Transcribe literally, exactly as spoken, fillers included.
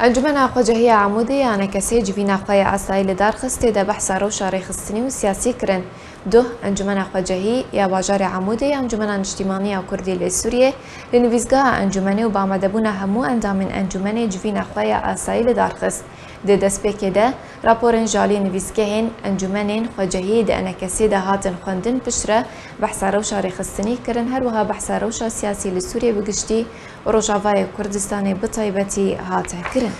Encûmena Xwecehî ya Amûdê ya enekesê civîna xwe ya asayî li dar xist, tê de behsa rewşa rêxistinî û siyasî kirin. Duh, Encûmena Xwecehî ya bajarê Amûdê ya Encûmena Niştîmanî ya Kurdî li Sûriyê li nivîsgeha encûmenê û bi amadebûna hemû endamên encûmenê civîna xwe ya asayî li dar xist. Di destpêkê de raporên ji alî nivîsgehên encûmenên xwecehî di enekesê de hatin xwendin, piştre behsa rewşa rêxistinî kirin, her wiha behsa rewşa siyasî li Sûriyê bi giştî û Rojavayê Kurdistanê bi taybetî hate kirin.